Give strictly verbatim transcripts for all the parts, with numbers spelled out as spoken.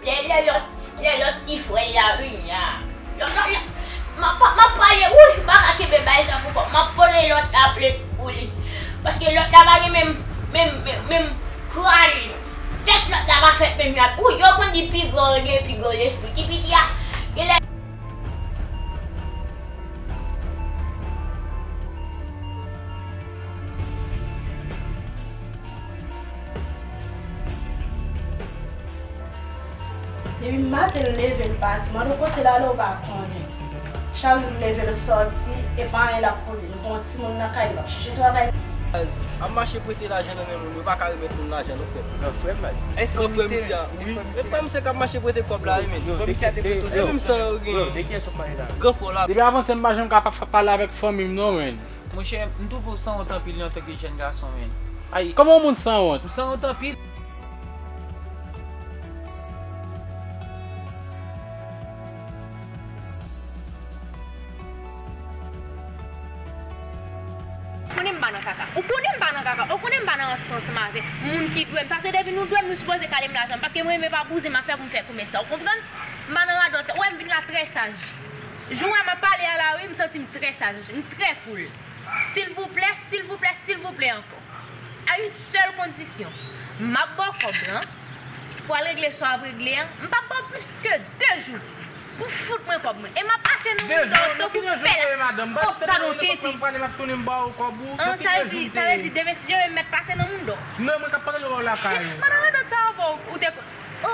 Lè, lè lòt, lè lòt ti frè l la vini a. Lòt, lòt, lòt, m ap, m ap pale, wouy, m pa ka kenbe bagay sa pou kò m. M ap pale lòt la plent pou li. Paske lòt la pa gen menm, menm, menm, menm kral. Tèt lòt la pa fèt menm jan. Wouy, yo konn di pi gran gen pi gran lespri. Ti piti a, genlè Depi maten l leve, l pati. Mande kote l ale, ou pa konnen. Chak jou l leve, l sòti, e pa anyen l ap pote. Li gen yon timoun nan kay li, l ap chèche travay. Baz, ap mache prete lajan nan men moun, yo pa ka remèt moun lajan, non, frè m. Gran frè m la. Gran frè m isi a, wi. E frè m se k ap mache prete kòb la, wi, men. E menm san yo gen. Gran frè w la. Depi avantyè m pa janm ka pa, pa pale avèk fanmi m, non, men. Monchè, m twouve w sanwont anpil antanke jèn gason, men. Ay, kòman yon moun sanwont? M sanwont anpil. Konnen m pa nan kaka. Ou konnen m pa nan kaka. Ou konnen m pa nan anstans ansanm avèk moun ki dwe m. Paske depi nou dwe m, nou sipoze kale m lajan m. Paske mwen menm e pa bouzen m ap fè pou m fè komès sa. Ou konprann? M pa nan radòt sa. Ou wè m vin la trè saj. Jan w wè m ap pale a la, wi, m santi m trè saj. M trè cool. Silvouplè, silvouplè, silvouplè ankò. A yon sèl kondisyon. M ap ba w kòb lan pou w al regle sa w ap regle an. M p ap ba w plis ke de jou pou fout mwen kòb mwen. E m ap mache nan moun dòk tankou pèl. O, gad yon tenten. An, sa vle di, sa vle di, demen si Dye vle, m mèt pase nan moun dòk. Non, mwen k ap pale lè w lakay ou. M pa nan radòt sa avè w. Ou te, o,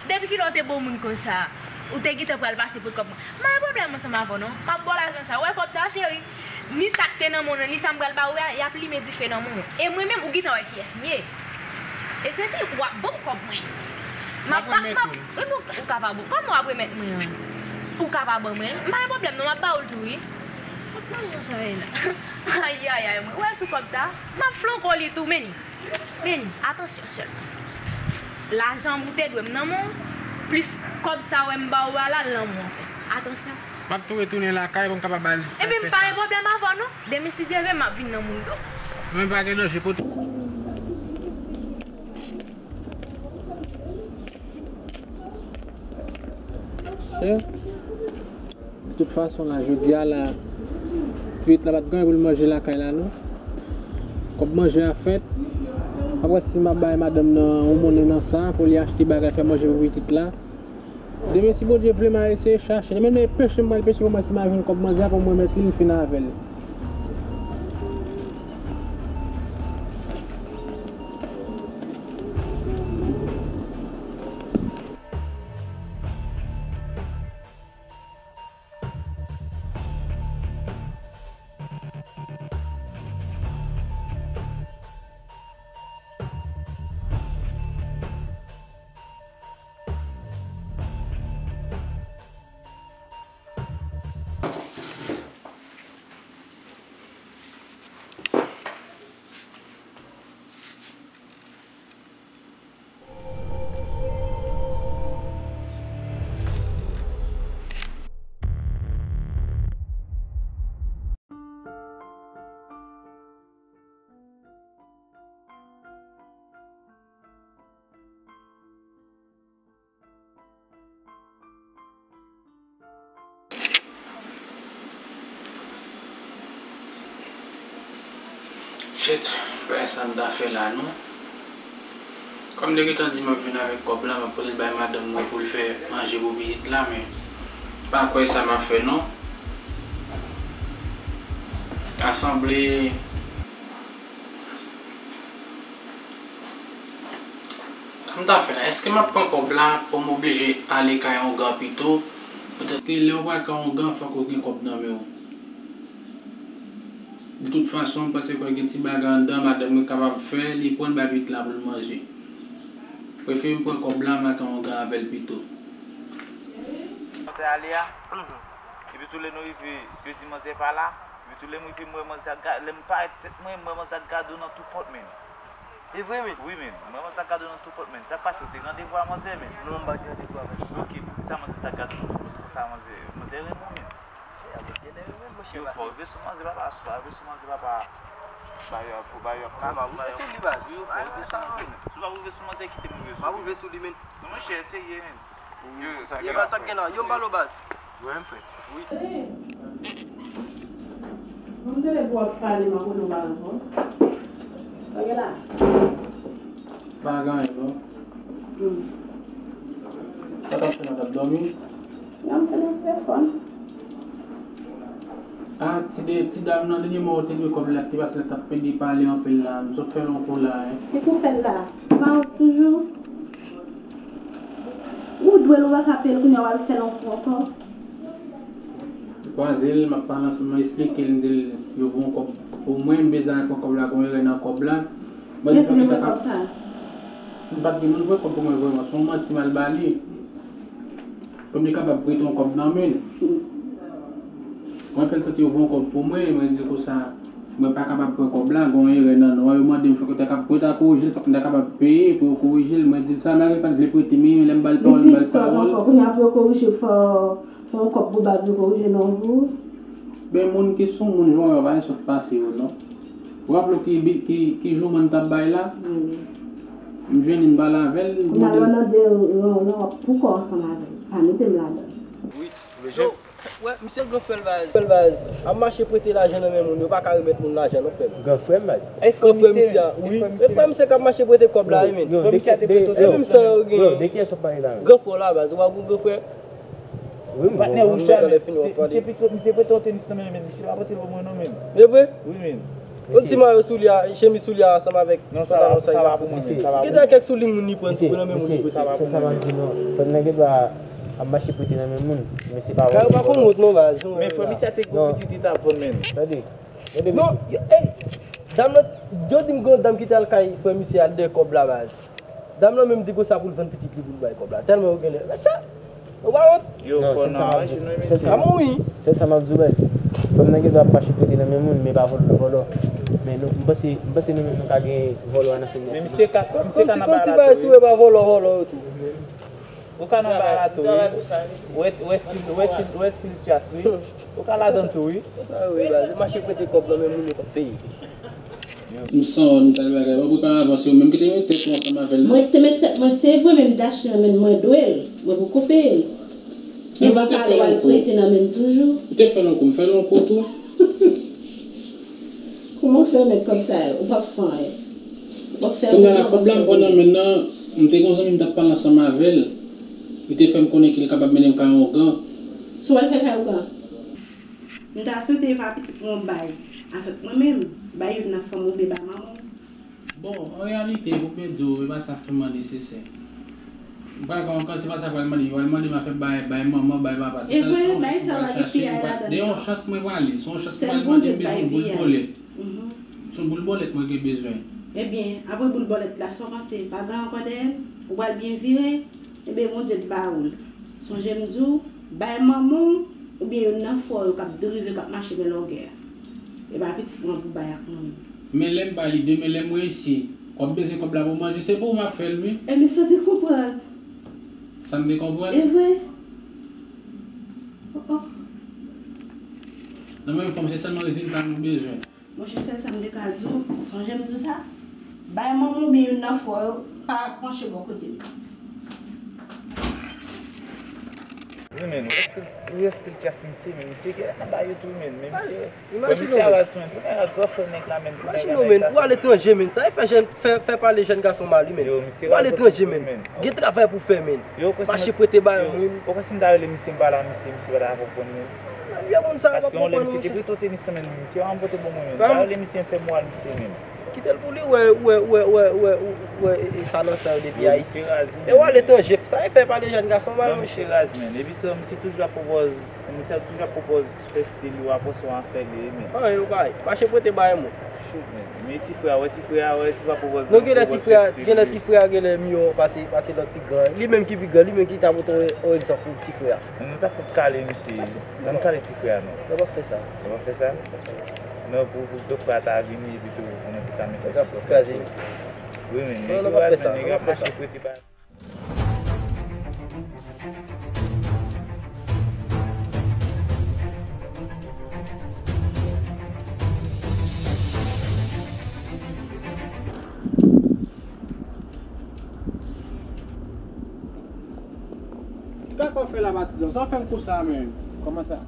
depi kilè w te bon moun konsa? Ou te gentan pral pase pou kòb mwen. M pa gen pwoblèm ansanm avè w, non. M ap ba w lajan sa. Ou wè kòb sa, cheri? Ni sa k te nan men w nan, ni sa m pral ba ou a, y ap limen dife nan men w. E mwen menm, ou gentan wè kiyès m ye. E sesi, w ap ban m kòb mwen. M ap ba, m ap, e bon, ou ka pa ban. Kòman w ap remèt mwen an? Ou ka pa ban mwen l? M pa gen pwoblèm, non, m ap ba ou l tou, wi. Kot lajan sa ye la? Ayayay, mwen. Ou wè sou kòb sa? M ap flanke w li tou, men li. Men, atansyon sèlman. Lajan m ou te dwe m nan men w, plis kòb sa w wè m ba ou a la, l nan men w ankò. Atansyon. M ap tou retounen lakay pou m kapab al fè sa. Ebyen, m pa gen pwoblèm avè w, non. Demen, si Dye vle, m ap vin nan moun dòk. Mwen pa gen danje pou. Chè. De tout fason la, jodi a la, ti pitit la pa t gen anyen pou l manje lakay la, non. Kòb manje a fèt. M ap wè si m ap bay madanm nan yon monnen nan sa, pou li achte bagay fè manje pou pitit la. Demen, si Bondye vle, m a eseye chache. Demen, nan peche m pral peche pou m wè si m a jwenn kòb manje a, pou m remèt li, m fin avè l. Shit, pa sa m ta fè la non. Kòm m te gentan di m ap vin avèk kòb la, m ap pote l bay madanm mwen pou l fè manje pou pitit la, men m pa kwè sa m ap fè non. Asanble. Sa m ta fè la? Èske m ap pran kòb la pou m oblije ale kay ongan pito? Petèt ke lè w pral kay ongan, fòk ou gen kòb nan men w. De tout fason, m panse kwè gen ti bagay anndan madanm mwen kapab fè, li pran l bay pitit la pou l manje. Prefere m pran kòb la, m al kay ongan avè l pito. Mwen te ale a, epi tou lè nou rive, yo di manzè pa la, epi tou lè m rive, m wè manzè ap ga-, lè m parèt tèt mwen, m wè manzè ap gade w nan tou pòt, men. E vre, men? Wi, men. M wè manzè ap gade w nan tou pòt, men. Sa k pase, ou te randevou a manzè, men? Non, m pa t gen randevou avè l. Ok, poukisa manzè t ap gade w nan tou pòt konsa, manzè? Manzè renmen w, men. E, a, mwen genlè renmen, monchè, pase. Yo fò rive sou manzè, papa, sou pa rive sou manzè, papa. Ba yo ap, ba yo ap kaka. Mwen rive sou li, baz. Wi, yo fò rive sou manzè, men. Si w pa rive sou manzè, kite m rive sou li. M ap rive sou li, men. Non, Chè, eseye menm. Yo, yo, sa gen la. Yo, ba sa gen la. Yo, m pale w baz. Wi, m frè. Wi. Bon, m te lè pou w ap pale, m ap konnen w pa ankò. Sa gen la? Pa gen anyen, non. Hmm. Sa t ap fè, madam, dòmi? Nan, m fè nan telefòn. Ah, ti de, ti dam nan, dènye mwa ou te dwe kòb la, te pase la, t ap pede pale anpil la. M sot fè l yon kou la, hein. Se pou fè l la. Pa w toujou. Ou dwe l, ou pa ka peye l, kounye a w al fè l yon kou ankò. M kwaze l, m ap pale ansanm, m eksplike l, m di l, yo voye yon kòb pou mwen, m bezwen al pran kòb la, gon erè nan kòb la. Mwen di, kiyès ki voye kòb sa? M pa t gen moun voye kòb pou mwen vrèman, se yon manti m al ba li. Pou m te kapab prete yon kòb nan men l. Mwen fè l santi yo voye yon kòb pou mwen, mwen di l konsa, mwen pa kapab pran kòb la, gon erè nan non an, yo mande m fòk yo ta kap-, pou yo ta korije l, fòk m ta kapab peye pou yo korije l. Mwen di l sa, malgre l pa t vle prete m, men lè m ba l pawòl, m ba l pawòl. Li pi sòt ankò, kounye a pou yo korije, fò, fò yon kòb pou ba pou yo korije non pou ou. Ben, moun ki sou moun jan w wè yo, pa gen sòt pase yo, non. Ou raple w ki bi-, ki, ki jouman n t ap bay la? Wi. M jwenn li, m pale avè l, m mande l. Kounye a lè w nan de, nan, nan, w ap pou kò ansanm avè l. Pa mete m ladan l. Wi, mesye. Yo, wè, misye gran frè l baz. Frè l baz. Ap mache prete lajan nan men moun, yo pa ka remèt moun lajan, non, frè m. Gran frè m baz. Gran frè misye a, wi. E frè misye k ap mache prete kòb la, wi, men. Yo, yo, de ki, de, yo, e menm sa yo gen. Yo, de kiyès w ap pale la, men? Gran frè w la baz, ou pa gon gran frè? Wi, m patnè wouj la, men. Misye plis, misye prete yon tenis nan men, men misye pa pote l ban mwen non, men. E vre? Wi, men. Yon ti mayo sou li a, chemiz sou li a, ansanm avèk pantalon sa li pa fout. Gen de kèk souliy moun li pran tou, nan men moun li pote. Sa m ap di non. Frè m nan gen dwa ap mache prete nan men moun, men se pa vòlò. Kay ou pa konn wont non, baz. Men frè misye a te gwo pitit li t ap vann, men. Tande. Tande, non, mesye. Ey, dam nan, yo di m gen yon dam ki te al kay frè misye a, al dèyè kòb la, baz. Dam nan menm di konsa pou l vann pitit li pou l bay kòb la. Tèlman yo genlè. Mesye, ou pa wont? Yo, non, fò n aranje nou, mesye. A mouri. Sèl sa m ap di w, baz. Fanm nan gen dwa ap mache prete nan men moun, men pa vòlò, vòlò. Men nou, m panse, m panse nou menm nou ka gen vòlò a nan sèn. Men misye ka, misye ka nan bagay la tou, wi. Ou ka nan bagay la tou, wi. Ou wè, ou wè stil, ou wè stil, ou wè stil Tyas, wi. Ou ka ladan tou, wi. Konsa yo ye, baz. Yo mache prete kòb nan men moun yo p ap peye. M sanwont, m tal bagay. Mwen prepare avan, se ou menm ki te met tèt ou ansanm avè l. Mwen te met tèt mwen, se vre, men m te achte nan men l, mwen dwe l. Mwen poko peye l. Mwen pa pale w al prete nan men l toujou. Ou te fè l yon kou, m fè l yon kou tou. Kouman w fè met kòb sa yo? Ou p ap fè anyen. Ou p ap fè anyen. Kounye a la, kòb la m pran nan men l nan, m te gon zanmi m t ap pale ansanm avè l. Li te fè m konnen ke l kapab mennen m kay yon ougan. Sa w al fè kay ougan? M ta swete e pa pitit mwen w bay avèk mwen menm, bay youn nan fanm oubyen bay manman w. Bon, an reyalite, pou byen di w, e pa sa vrèman nesesè. M pa gen yon kans, se pa sa pral mande, yo pral mande m afè bay, bay manman, bay papa. Se sèl yon chans mwen pral chache, de yon chans mwen prale, se yon chans mwen pral mande m bezwen yon boul bòlèt. Se yon boul bòlèt mwen gen bezwen. Ebyen, apre boul bòlèt la, sa w panse, pa gen ankò dèyè l? Ou pral byen vire? Ebyen, Bondye t ba ou l. Sonje m di w, bay manman w oubyen youn nan frè w yo k ap drive, k ap mache men lògè a. E pa pitit mwen pou bay ak manman w. Men lè m ba li demen, lè m reyisi, w ap bezwen kòb la pou manje, se pou ou m ap fè l, wi. Ebyen, sa te konprann. Sa m te konprann? E vre. Oh, oh. Nan menm fòm, se sèlman rezilta nou bezwen. Monchè, sèl sa m te ka di w, sonje m di w sa, bay manman w oubyen youn nan frè w yo, pa panche bò kote m. Wi, men, ou wè stil, ou wè stil Tyas misye, men misye genlè nan bagay yo tou, men, men misye, frè misye a raz tou, men, pou nèg la, gran frè nèg la, men, pou nèg la, men, ou aletranje, men, sa e fè jèn, fè, fè pale jèn gason mal, wi, men, ou aletranje, men, gen travay pou fè, men, mache prete bay moun. Ou kwè si m ta rele misye, m pale a misye, misye pa ta konprann, men. Vye moun sa yo p ap konprann, monchè. Paske yon lè misye te prete yon tenis nan men m, misye pa janm pote ban mwen menm. M ta rele misye, m fè moral misye menm. Kite l pou li wè, wè, wè, e, e sa nan san yo depi Ayiti. E w aletranje, sa e fè pale jèn gason mal, monchè. Non, misye raz, men. Epi tou, misye toujou ap pwopòz, misye toujou ap pwopòz fè stil yo, ap panse w afè li, men. Anyen, ou bay. Mache prete bay moun. Shit, men. Men ti frè a, wè ti frè a, wè ti pa pwopòz. Non, genlè ti frè a, genlè ti frè a genlè miyò pase, pase lòt pi gran. Li menm ki pi gran, li menm ki ta pote yon, yon egzanp pou ti frè a. Men nou ta fout kale misye. Ann kale ti frè a non. Nou p ap fè sa. Nou p ap fè sa? Non, pou, pou dòk frè a ta vini epi tou pou nou tout ta mete sou dòk frè a. Wi, men nèg yo raz, men nèg yo ap mache prete bay. Kaka w fè la patizan, sa w fè m konsa menm? Kòman sa?